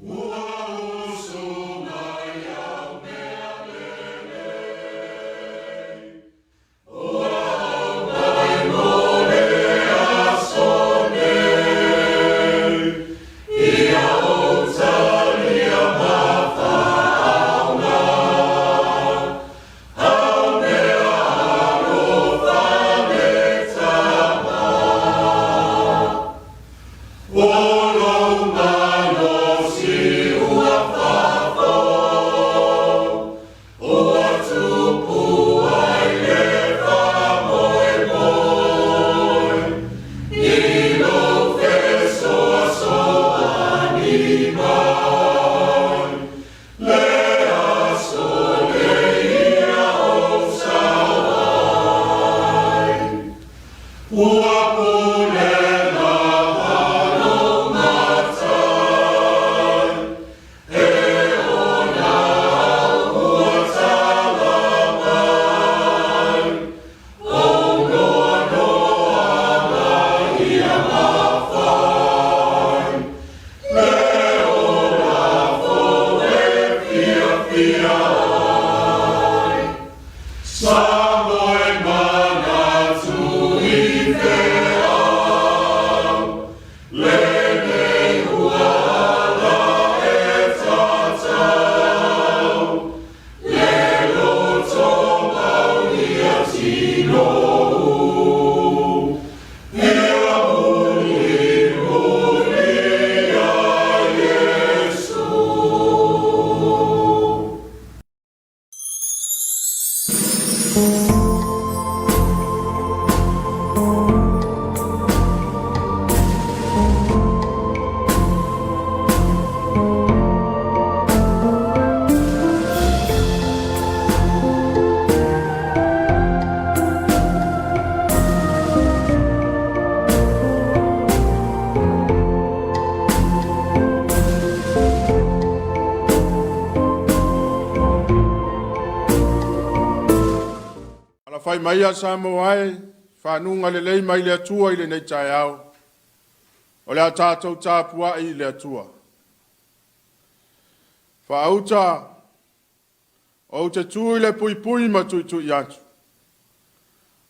Usu mai au mea lelei, Ua oo mai mo le aso nei, Ia ou talia ma faauga, Haumea alofa le Tama. O lou malosi ua faafou, Ua tupu ai le faamoemoe, I lou fesoasoani mai, Le aso lēia ou sao ai. Ua pule lava lou Matai, E ona au ua tala mai, Ou noanoaga ia mafai, Le ola fou e fiafia ai. Sa moe manatu i feau, Lenei ua ala e tatau, Le loto maulia tinou, Ia mulimuli ia Iesu. Alafai maia Samoa e, fanuga lelei mai le Atua i lenei taeao, o le a tatou tapuai i le Atua. Faauta, ou te tu i le puipui ma tuitui atu,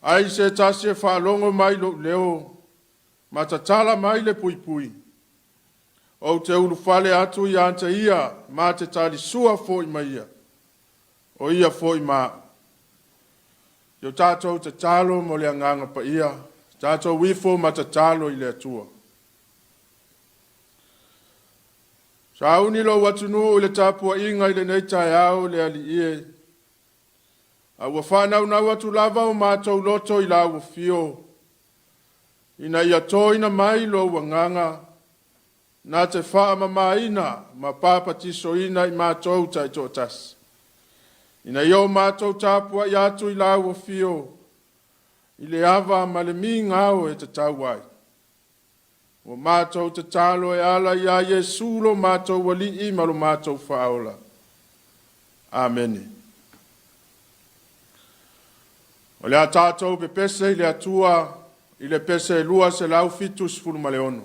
ai se tasi e faalogo mai i lou leo ma tatala mai le puipui, ou te ulufale atu ia te ia ma te talisua foi ma ia, o ia foi ma au. O tatou tatalo mo le Agaga Paia, tatou ifo ma tatalo i le Atua. Sauni lou atunuu i le tapuaiga i lenei taeao le Alii e, a ua faanaunau atu lava o matou loto i lau afio, ina ia toina mai lou Agaga na te faamamaina ma papatisoina i matou taitoatasi, ina ia o matou tapuai atu i lau afio i le ava ma le migao e tatau ai. Ua matou tatalo e ala ia Iesu lo matou Alii ma lo matou Faaola. Amene. O le a tatou pepese i le Atua i le pese 276.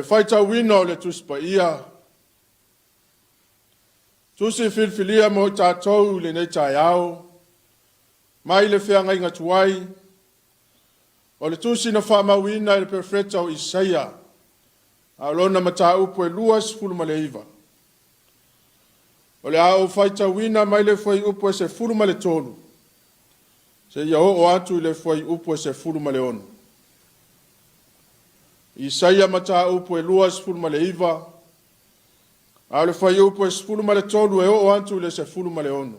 faitauina o le Tusi Paia, tusi filifilia mo i tatou i lenei taeao, mai le feagaiga tuai, o le tusi na faamauina e le Perofeta o Isaia, a o lona mataupu e 29. O le a ou faitauina mai le fuaiupu e 13 seia oo atu i le fuaiupu e 16. Isaia mataupu e 29, a o le fuaiupu e 13 e oo atu i le 16.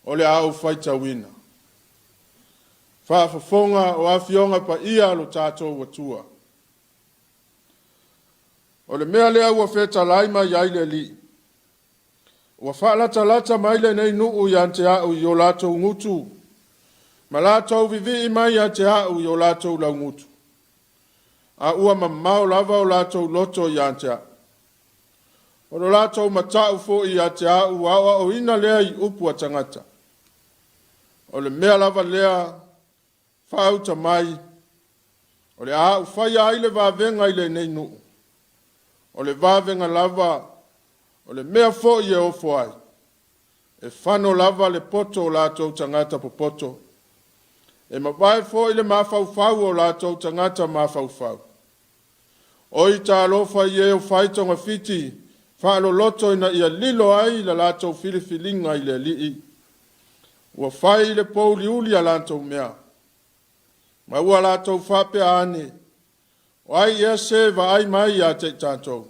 O le a ou faitauina. Faafofoga o Afioga Paia a lo tatou Atua. O le mea lea ua fetalai mai ai le Alii, ua faalatalata mai lenei nuu ia te au i o latou gutu, ma latou vivii mai ia te au i o latou laugutu, a ua mamao lava o latou loto ia te au. O lo latou matau foi ia te au ua aoaoina lea i upu a tagata. O le mea lava lea faauta mai, o le a ou faia ai le vavega i lenei nuu, o le vavega lava, o le mea foi e ofo ai, e fano lava le poto o latou tagata popoto, e mavae foi le mafaufau o latou tagata mafaufau. Oi talofa i e o fai togafiti faaloloto ina ia lilo ai la latou filifiliga i le Alii, ua fai le pouliuli a latou mea, ma ua latou faapea ane, o ai ea se vaai mai ia te i tatou?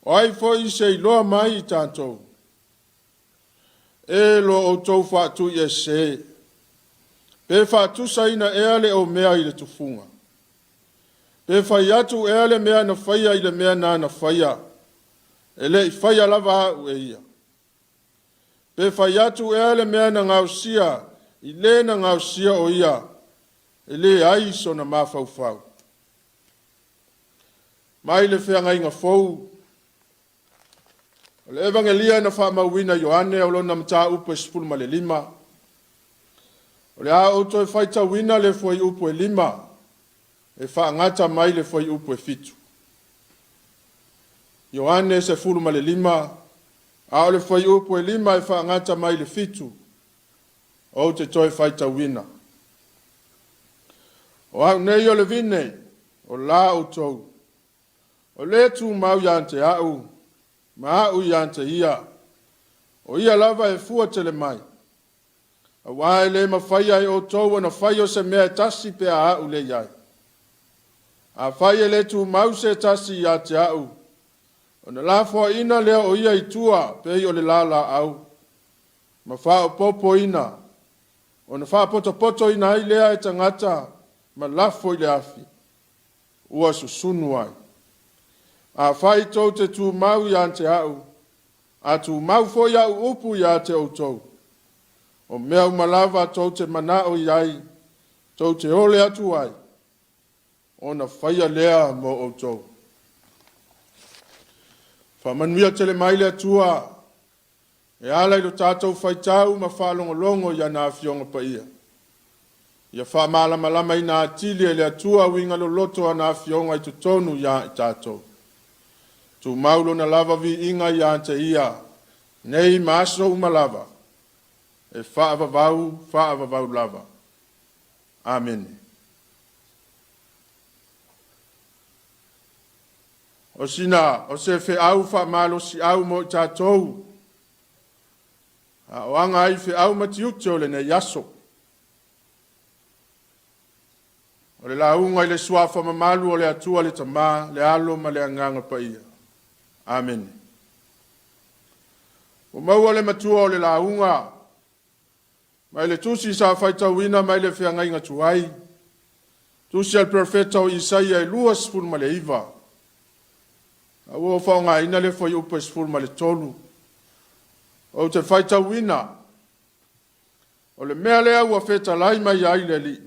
O ai foi se iloa mai i tatou? E lo outou faatuiese, pe faatusaina ea le omea i le tufuga? Pe fai atu ea le mea na faia i le mea nana faia, e le i faia lava au e ia? Pe fai atu ea le mea na gaosia i le na gaosia o ia, e leai sona mafaufau? Mai le feagaiga fou, o le Evagelia na faamauina Ioane o lona mataupu e 15. O le a ou toe faitauina le fuaiupu e 5 e faagata mai le fuaiupu e 7. Ioane 15, a o le fuaiupu e 5 e faagata mai le 7, ou te toe faitauina. O au nei o le vine, o la outou. O le tumau ia te au, ma au ia te ia. O ia lava e fua tele mai. Aua e le mafaia e outou ona fai o se mea e tasi pe a au le iai. Afai e le tumau se tasi ia te au, ona lafoaina lea o ia i tua pei o le lalaau, ma faaopoopoina, ona faapotopotoina ai lea e tagata ma lafo i le afi, ua susunu ai. Afai tou te tumau ia te au, a tumau foi au upu ia te outou, o mea uma lava tou te manao i ai, tou te ole atu ai, ona faia lea mo outou. Faamanuia tele mai le Atua e ala i lo tatou faitau ma faalogologo i ana Afioga Paia. Ia faamalamalamaina atili e le Atua uiga loloto o ana Afioga i totonu ia i tatou. Tumau lona lava viiga ia te ia, nei ma aso uma lava, e faavavau, faavavau lava. Amene. O sina, o se feau faamalosiau mo i tatou, a o aga ai feau ma tiute o lenei aso. O le lauga i le suafa mamalu o le Atua le Tama, le Alo ma le Agaga Paia. Amene. Ua maua le matua o le lauga mai le tusi sa faitauina mai le feagaiga tuai, tusi al Perofeta o Isaia e 29. A ua faaaogaina le fuaiupu e 13. Ou te faitauina, o le mea lea ua fetalai mai ai le Alii,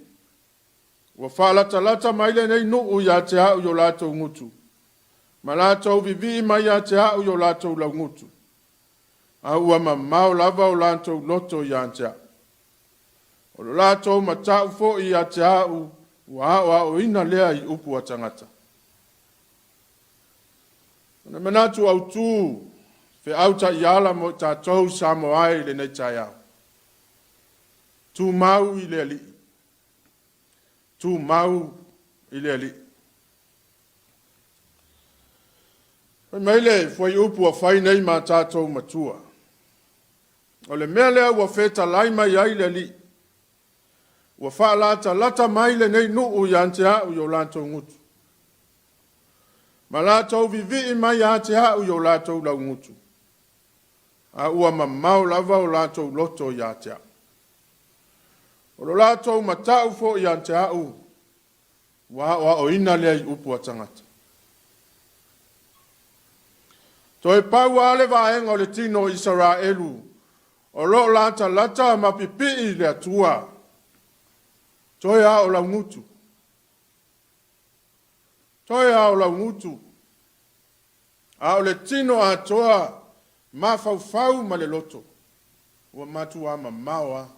ua faalatalata mai lenei nuu ia te au i o latou gutu, ma latou vivii mai ia te au i o latou laugutu, a ua mamao lava o latou loto ia te au. O lo latou matau foi ia te au, ua aoaoina lea i upu a tagata. O le manatu autū, feau taiala mo i tatou Samoa ai i lenei taeao. Tumau i le Alii. Tumau i le Alii. Fai mai le fuaiupu ua fai nei ma tatou matua. O le mea lea ua fetalai mai ai le Alii, ua faalatalata mai lenei nuu ia te au i o latou gutu, ma latou vivii mai ia te au i o latou laugutu, a ua mamao lava o latou loto ia te au. O lo latou matau foi ia te au, ua aoaoina lea i upu a tagata. Toe pau lava le vaega o le tino o Isaraelu o lo o latalata ma pipii i le Atua, toe lava o laugutu. Toe lava o laugutu. A o le tino atoa, mafaufau ma le loto, ua matua mamao lava.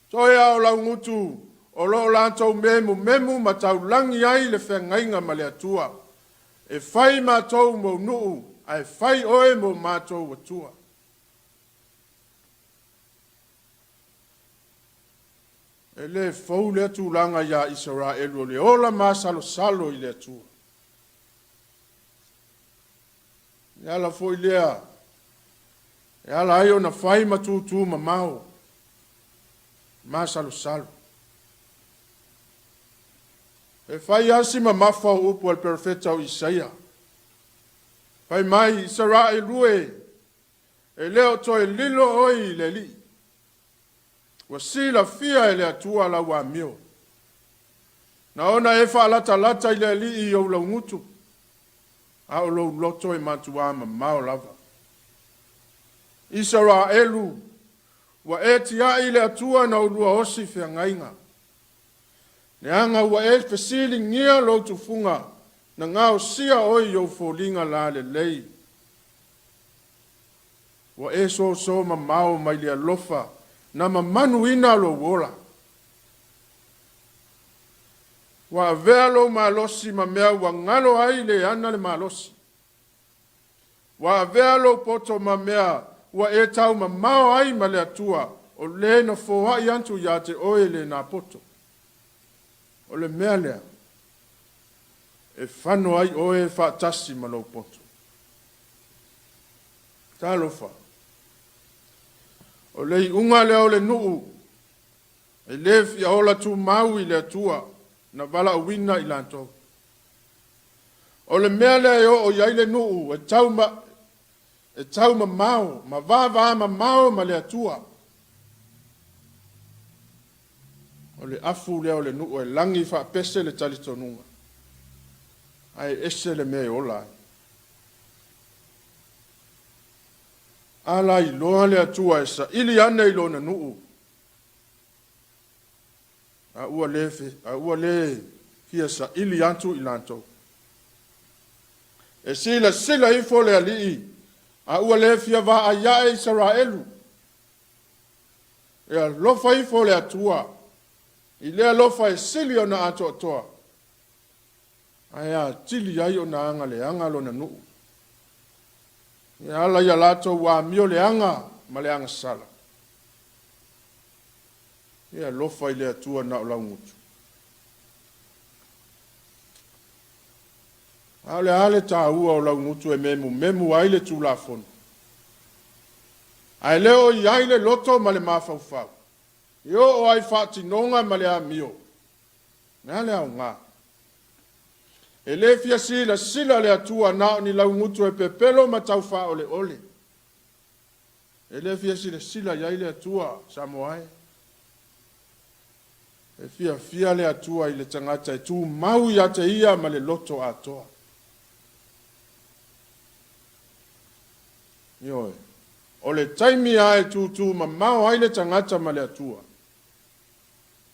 Toe lava o laugutu o lo o latou memumemu ma taulagi ai le feagaiga ma le Atua, e fai matou mou nuu, ae fai oe mo matou Atua. E le fou lea tulaga ia Isaraelu o le ola masalosalo i le Atua. E ala foi lea e ala ai ona fai ma tūtū mamao, masalosalo. E fai lava si mamafa o upu a le perofeta o Isaia. Fai mai, Isaraelu e, e le o toe lilo oe i le Alii. Ua silafia e le Atua lau amio. Na ona e faalatalata i le Alii i ou laugutu, a o lou loto e matuā mamao lava. Isaraelu, ua e tiai i le Atua na oulua osi feagaiga. Leaga ua e fesiligia lou tufuga, na gaosia oe i ou foliga lalelei. Ua e soso mamao mai le alofa, na mamanuina lou ola. Ua avea lou malosi ma mea ua galo ai le ana le malosi. Ua avea lou poto ma mea ua e taumamao ai ma le Atua, o le na foai atu ia te oe lena poto. O le mea lea, e fano ai oe faatasi ma lou poto. Talofa, o le iuga lea o le nuu, e le fia ola tumau i le Atua, na valaauina i latou. O le mea lea e oo i ai le nuu e taumamao ma vavamamao ma le Atua. O le afu lea o le nuu e lagi faapese le talitonuga, ae ese le mea e ola ai. A lailoa le Atua e saili ane i lona nuu, a ua le, a ua le fia saili atu i latou. E silasila ifo le Alii, a ua le fia vaai ae Isaraelu. E alofa ifo le Atua, i le alofa e sili ona atoatoa, ae atili ai ona agaleaga lona nuu. E ala ia latou amio leaga ma le agasala. E alofa i le Atua na o laugutu. A o le a le taua o laugutu e memumemu ai le Tulafono? Ae le o i ai le loto ma le mafaufau, e oo ai faatinoga ma le amio. O le a le aoga? E le fia silasila le Atua na o ni laugutu e pepelo ma taufaoleole. E le fia silasila i ai le Atua, Samoa e. E fiafia le Atua i le tagata e tumau ia te ia ma le loto atoa. Ioe. O le taimi lava e tūtū mamao ai le tagata ma le Atua,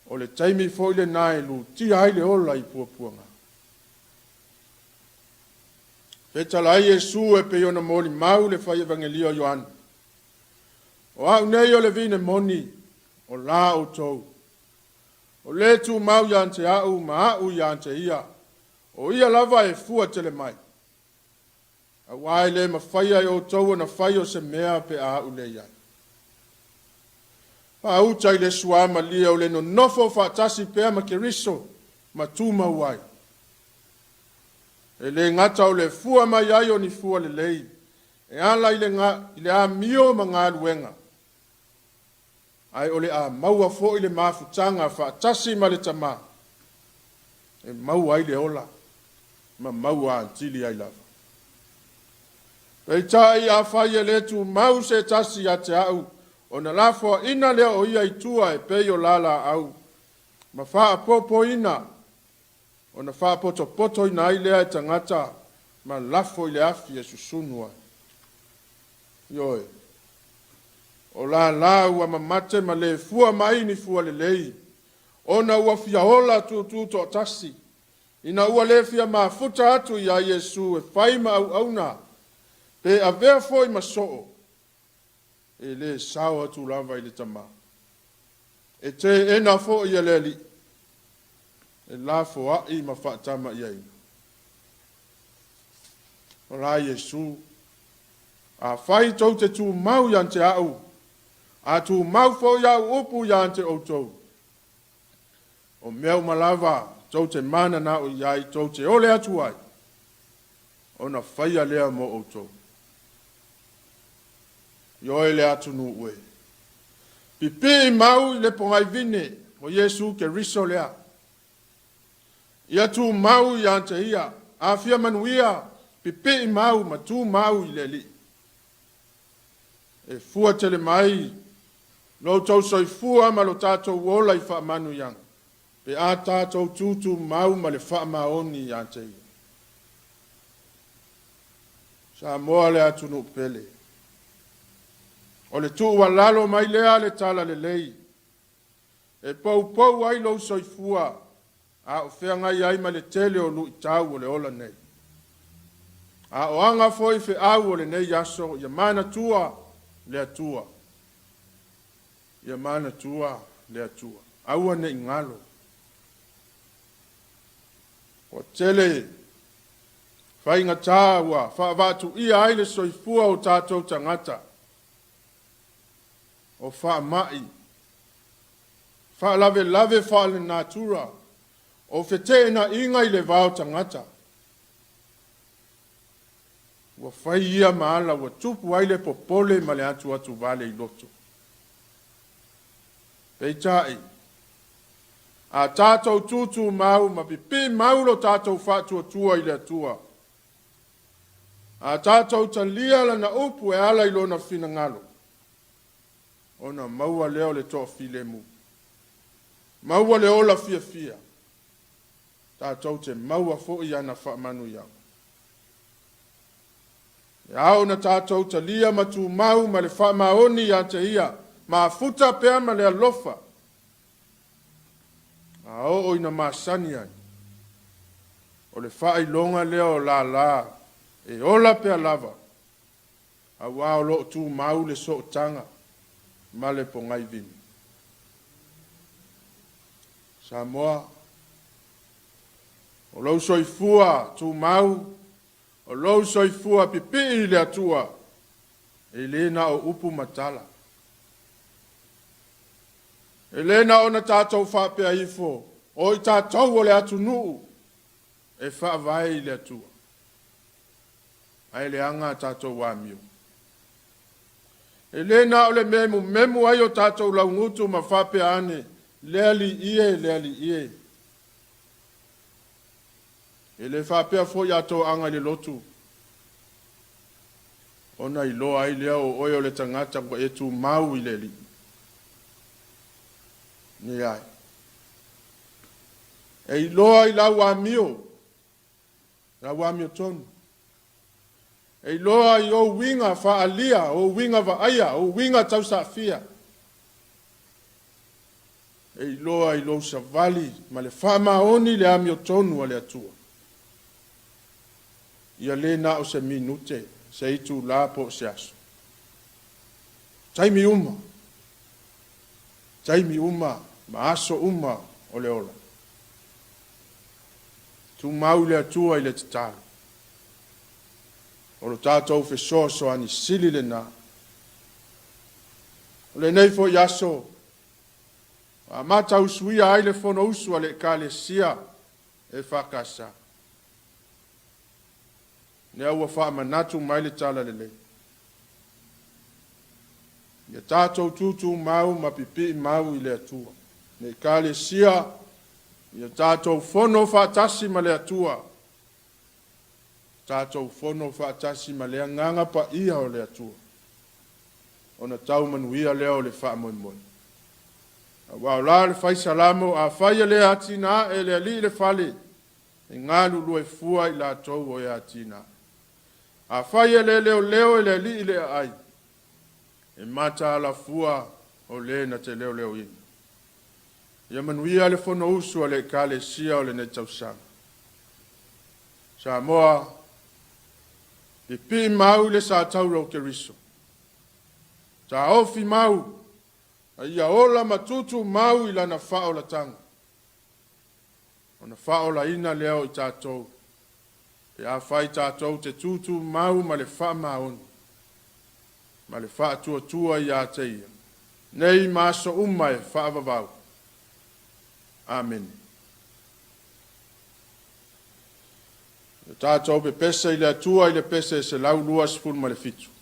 o le taimi foi lena e lutia ai le ola i puapuaga. Fetala ai Iesu e pei ona molimau le fai evangelio o Ioane. O au nei o le vine moni, o la outou. O le tumau ia te au ma au ia te ia. O ia lava e fua tele mai. Auā e le mafaia e outou ona fai o se mea pe a a'u le i ai. Faauta i le suamalie o le nonofo faatasi pea ma Keriso ma tumau ai. E le gata o le fua mai ai o ni fua lelei e ala i le, i le amio ma galuega, ae o le a maua foi le mafutaga faatasi ma le Tamā e maua ai le ola ma maua atili ai lava. Peitai afai e le tumau se tasi ia te a'u, ona lafoaina lea o ia i tua e pei o lalaau, ma faapopoina, ona faapotopotoina ai lea e tagata ma lafo i le afi e susunu ai. Ioe, o lala ua mamate ma le fua mai ni fua lelei, ona ua fia ola tutu toatasi, ina ua le fia mafuta atu iā Iesu e fai ma auauna, pe avea foi ma soo, e le sao atu lava i le Tamā. E teena foi e le Alii, e lafoai ma faatama'iaina. O la Iesu, afai tou te tumau ia te a'u, a tumau foi a'u upu ia te outou, o mea uma lava tou te mananao i ai tou te ole atu ai, ona faia lea mo outou. Ioe le atunuu e. Pipii mau i le pogaivine o Iesu Keriso lea. Ia tumau ia te ia, a fia manuia, pipii mau ma tumau i le Alii. E fua tele mai lo outou soifua ma lo tatou ola i faamanuiaga, pe a tatou tutumau ma le faamaoni ia te ia. Samoa le atunuu pele. O le tuualalo mai lea le tala lelei, e poupou ai lou soifua, a o feagai ai ma le tele o luitau o le ola nei. A o aga foi feau o lenei aso, ia manatua le Atua. Ia manatua le Atua. Aua ne i galo. Ua tele faigatā ua faavaatuia ai le soifua o tatou tagata, o faamai, faalavelave faalenatura, o feteenaiga i le va o tagata. Ua fai ia ma ala ua tupu ai le popole ma le atuatuvale i loto. Peitai, a tatou tutumau ma pipii mau lo tatou faatuatua i le Atua, a tatou talia lana upu e ala i lona finagalo, ona maua lea o le toafilemu, maua le ola fiafia, tatou te maua foi ana faamanuiaga. E ao ona tatou talia ma tumau ma le faamaoni ia te ia, mafuta pea ma le alofa, a oo ina masani ai, o le faailoga lea o lala e ola pea lava, auā o loo tumau le sootaga ma le pogaivini. Samoa, o lou soifua tumau, o lou soifua pipii i le Atua, e le na o upu ma tala. E le na ona tatou faapea ifo, o i tatou o le atunuu e faavae i le Atua. Ae leaga a tatou amio. E le na o le memumemu ai o tatou laugutu ma faapea ane, le Alii e, le Alii e. E le faapea foi a toaga i le lotu, ona iloa ai lea o oe o le tagata ua e tumau i le Alii. Leai. E iloa i lau amio, lau amiotonu. E iloa i ou uiga faaalia, ou uiga vaaia, ou uiga tausaafia. E iloa i lou savali ma le faamaoni le amiotonu a le Atua. Ia le na o se minute, se itulā po o se aso. Taimi uma, taimi uma ma aso uma o le ola. Tumau i le Atua i le tatalo. O lo tatou fesoasoani sili lena. O lenei foi aso, ua amata usuia ai le Fonousu a le Ekalesia EFKS. Lea ua faamanatu mai le Talalelei. Ia tatou tutumau ma pipii mau i le Atua. Le Ekalesia, ia tatou fono faatasi ma le Atua, tatou fono faatasi ma le Agaga Paia o le Atua, ona tau manuia lea o le faamoemoe. Aua o la le fai Salamo, afai e le atinae e le Alii le fale, e galulue fua i latou o e atinae. Afai e le leoleo e le Alii le aai, e mataala fua o le na te leoleoina. Ia manuia le Fonousu a le Ekalesia o lenei tausaga. Samoa, pipii mau le sa taura o Keriso. Taofi mau, a ia ola ma tutu mau i lana faaolataga. Ona faaolaina lea o i tatou, pe afai tatou te tutu mau ma le faamaoni, ma le faatuatua ia te ia, nei ma aso uma e faavavau. Amene. Ia tatou pepese i le Atua i le pese 127.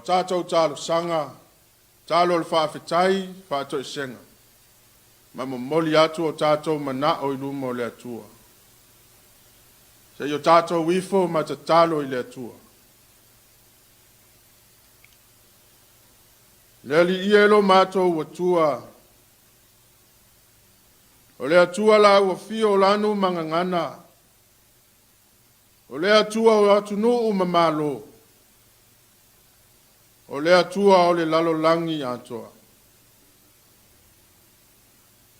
tatou talosaga, talo o le faafetai, faatoesega, ma momoli atu o tatou manao i luma o le Atua. Se i o tatou ifo ma tatalo i le Atua. Le Alii e lo matou Atua, o le Atua la ua fio o lanu ma gagana, o le Atua o atunuu ma malo, o le Atua o le lalolagi atoa.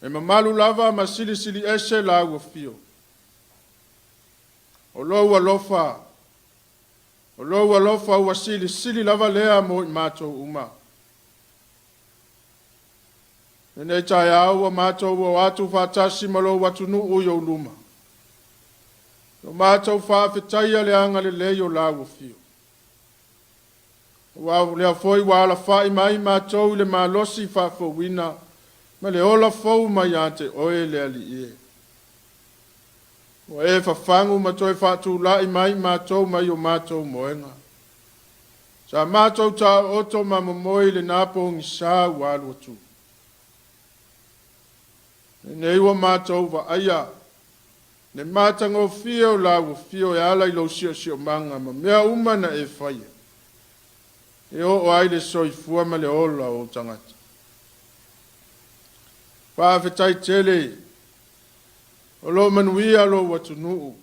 E mamalu lava ma silisili ese la ua fio. O lou alofa, o lou alofa ua silisili lava lea mo i matou uma. Lenei taeao ua matou o atu faatasi ma lou atunuu i ou luma. O matou faafetaia le agalelei o lau afio. Ua lea foi ua alafai mai matou i le malosi faafouina ma le ola fou mai ia te oe le Alii e. Ua e fafagu ma toe faatulai mai matou mai o matou moega. Sa matou taooto ma momoe i lena pogisa ua alu atu. Lenei ua matou vaaia le matagofie o lau afio e ala i lou siosiomaga ma mea uma na e faia, e oo ai le soifua ma le ola o ou tagata. Faafetai tele o lo o manuia lou atunuu,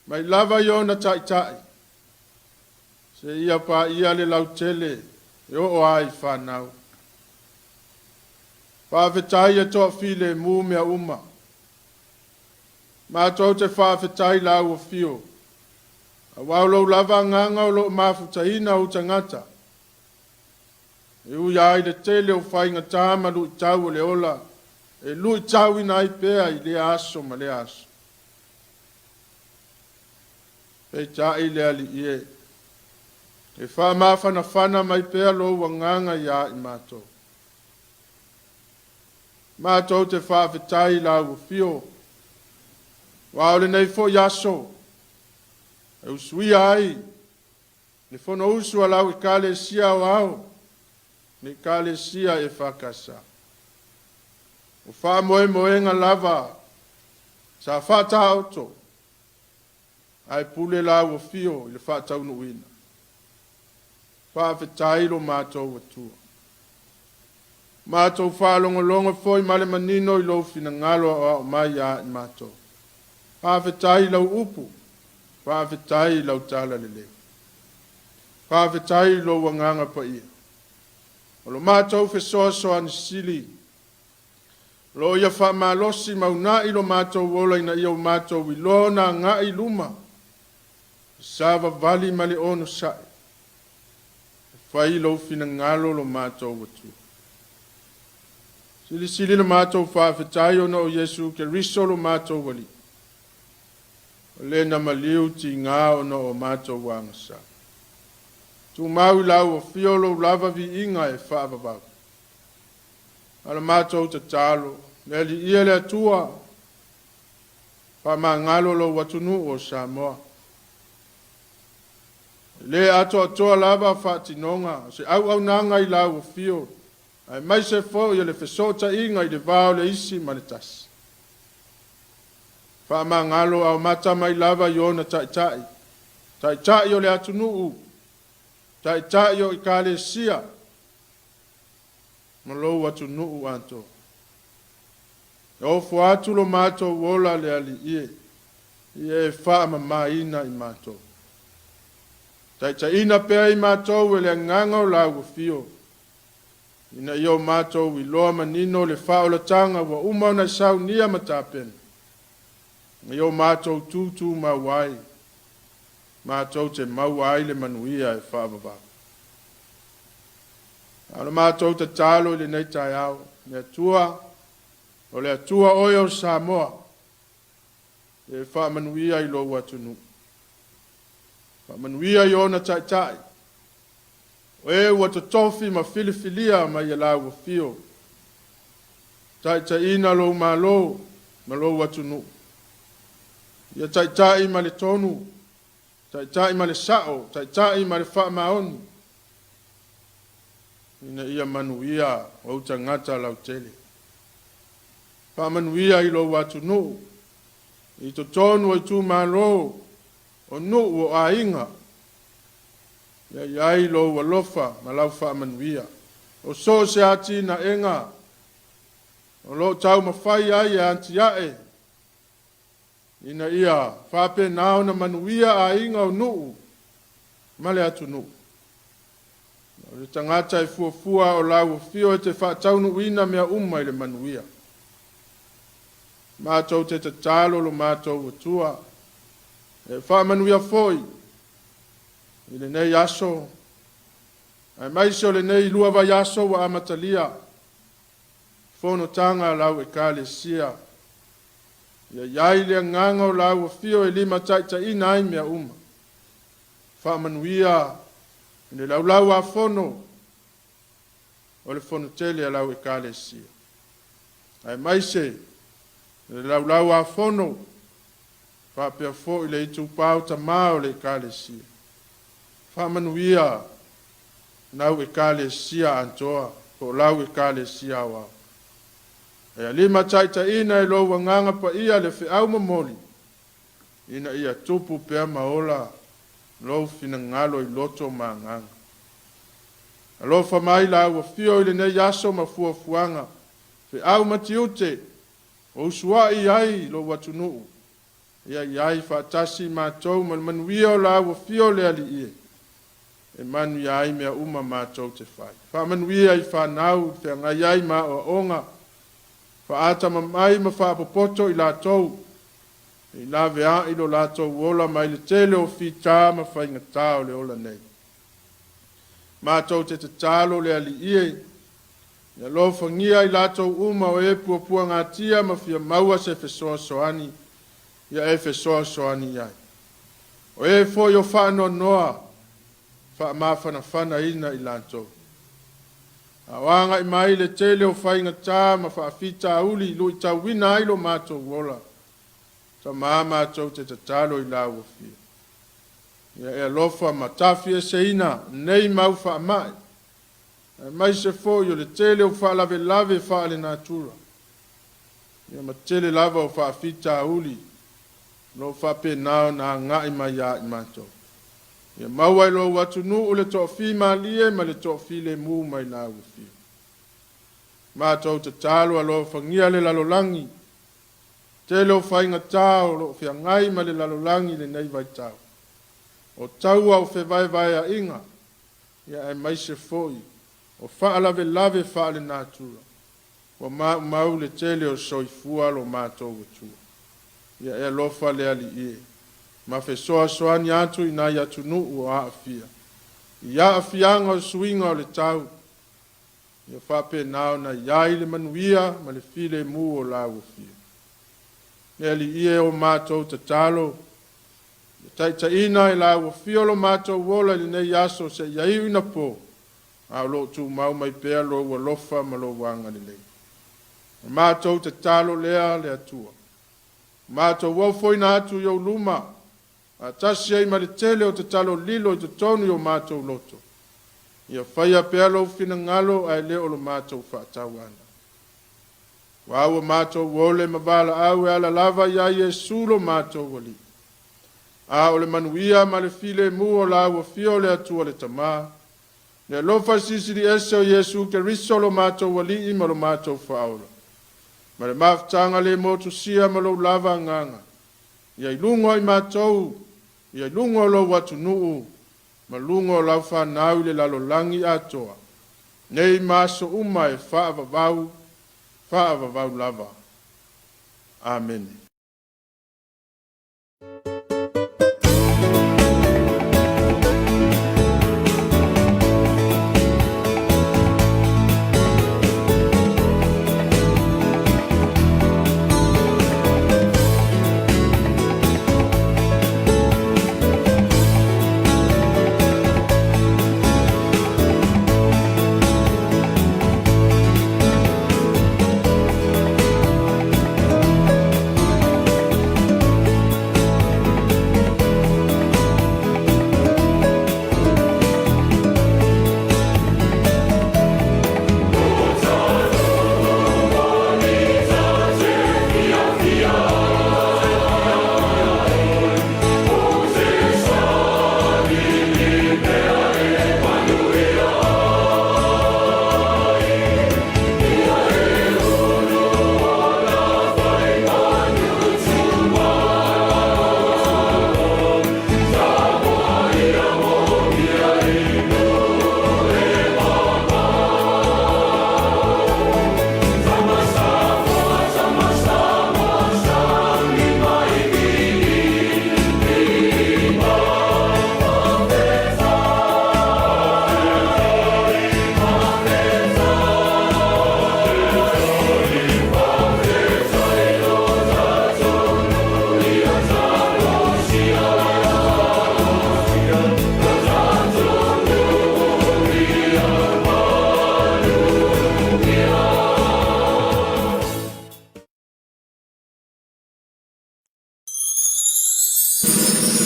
mai lava i ona taitai, seia paia le lautele e oo ai i fanau. Faafetai e toafilemu mea uma. Matou te faafetai lau afio, aua o lou lava agaga o lo o mafutaina ou tagata, e ui ai i le tele o faigata ma luitau o le ola, e luitauina ai pea i lea aso ma lea aso. Peitai le Alii e, e faamafanafana mai pea lou agaga ia i matou. Matou te faafetai lau afio, aua o lenei foi aso, e usuia ai le Fonousu a lau Ekalesia Aoao, le Ekalesia EFKS. O faamoemoega lava sa faataoto, ae pule lau afio i le faataunuuina. Faafetai lo matou Atua. Matou faalogologo foi ma le manino i lou finagalo aoao mai ia i matou. Faafetai i lau upu, faafetai i lau tala lelei. Faafetai i lou agaga paia. O lo matou fesoasoani sili, o lo o ia faamalosi ma uunai lo matou ola ina ia o matou iloa ona agai i luma, savavali ma le onosai, e fai lou finagalo lo matou Atua. Silisili le matou faafetai ona o Iesu Keriso lo matou Alii, o le na maliu tiga ona o matou agasa. Tumau i lau afio lou lava viiga e faavavau. A le matou tatalo, le Alii e le Atua, faamagalo lou atunuu o Samoa. E le atoatoa lava faatinoga, o se auaunaga i lau afio, aemaise foi o le fesootaiga i le va o le isi ma le tasi. Faamagalo aomata mai lava i ona taitai, taitai o le atunuu, taitai o ekalesia, ma lou atunuu atoa. E ofo atu lo matou ola le Alii e, ia e faamamaina i matou. Taitaiina pea i matou e le agaga o lau afio, ina ia o matou iloa manino le faaolataga ua uma ona saunia ma tapena, ina ia o matou tutumau ai, matou te maua ai le manuia e faavavau. A o le matou tatalo i lenei taeao, le Atua, o le Atua oe o Samoa, e faamanuia i lou atunuu. Faamanuia i ona taitai, o e ua totofi ma filifilia mai e lau afio, taitaiina lou malo ma lou atunuu. Ia taitai ma le tonu, taitai ma le sao, taitai ma le faamaoni. ina ia manuia ou tagata lautele. Faamanuia i lou atunuu i totonu o itumalo, o nuu, o aiga, ia i ai lou alofa ma lau faamanuia. O so o se atinaega o lo o taumafai ai e atiae ina ia faapena ona manuia aiga, o nuu ma le atunuu. O le tagata e fuafua o lau afio e te faataunuuina mea uma i le manuia. Matou te tatalo lo matou Atua e faamanuia foi i lenei aso, aemaise o lenei 2 vaiaso ua amatalia fonotaga a lau Ekalesia. Ia i ai le agaga o lau afio e limataitaiina ai mea uma. Faamanuia i le laulau a fono o le fonotele a lau Ekalesia, aemaise le laulau a fono faapea foi le itupa o tamā o le Ekalesia. Faamanuia lau Ekalesia atoa, po o lau Ekalesia aoao. E limataitaiina e lou agaga paia le feau momoli, ina ia tupu pea ma ola lou finagalo i loto ma agaga. Alofa mai lau afio i lenei aso ma fuafuaga, feau ma tiute, o usuai ai lou atunuu, ia i ai faatasi matou ma le manuia o lau afio le Alii e, e manuia ai mea uma matou te fai. Faamanuia i fanau, feagai ai ma aoaoga, faatamamai ma faapopoto i latou, i laveai lo latou ola mai le tele o fita ma faigata o le ola nei. Matou te tatalo le Alii e, ia alofagia i latou uma o e puapuagatia ma fia maua se fesoasoani, ia e fesoasoani i ai. O e foi o faanoanoa, faamafanafanaina i latou. A o agai mai le tele o faigata ma faafitauli luitauina ai lo matou ola, tamā matou te tatalo i lau afio. Ia e alofa ma tafieseina nei mau faamai, aemaise foi o le tele o faalavelave faalenatura, ia ma tele lava o faafitauli lo faapena ona agai mai ia i matou. Ia maua i lou atunuu le toafimalie ma le toafilemu mai lau afio. Matou tatalo alofagia le lalolagi, tele o faigata o loo feagai ma le lalolagi lenei vaitau. O taua o fevaevaeaiga, ia aemaise foi o faalavelave faalenatura, ua maumau le tele o soifua lo matou Atua. Ia e alofa le Alii e, ma fesoasoani atu i nai atunuu o aafia i aafiaga o suiga o le tau, ia faapena ona i ai le manuia ma le filemu o lau afio. Le Alii e, o matou tatalo, ia taitaiina e lau afio lo matou ola i lenei aso seia iu ina po, a o loo tumau mai pea lou alofa ma lou agalelei. O matou tatalo lea le Atua. Matou ofoina atu i ou luma, faatasi ai ma le tele o tatalo lilo i totonu i o matou loto. Ia faia pea lou finagalo ae le o lo matou faatauana. Ua ua matou ole ma valaau e ala lava ia Iesu lo matou Alii. A o le manuia ma le filemu o lau afio le Atua le Tamā, le alofa silisili ese o Iesu Keriso lo matou Alii ma lo matou Faaola, ma le mafutaga le motusia ma lou lava agaga, ia i luga o i matou, ia i luga o lou atunuu, ma luga o lau fanau i le lalolagi atoa, nei ma aso uma e faavavau, faavavau lava. Amene.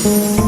Thank you.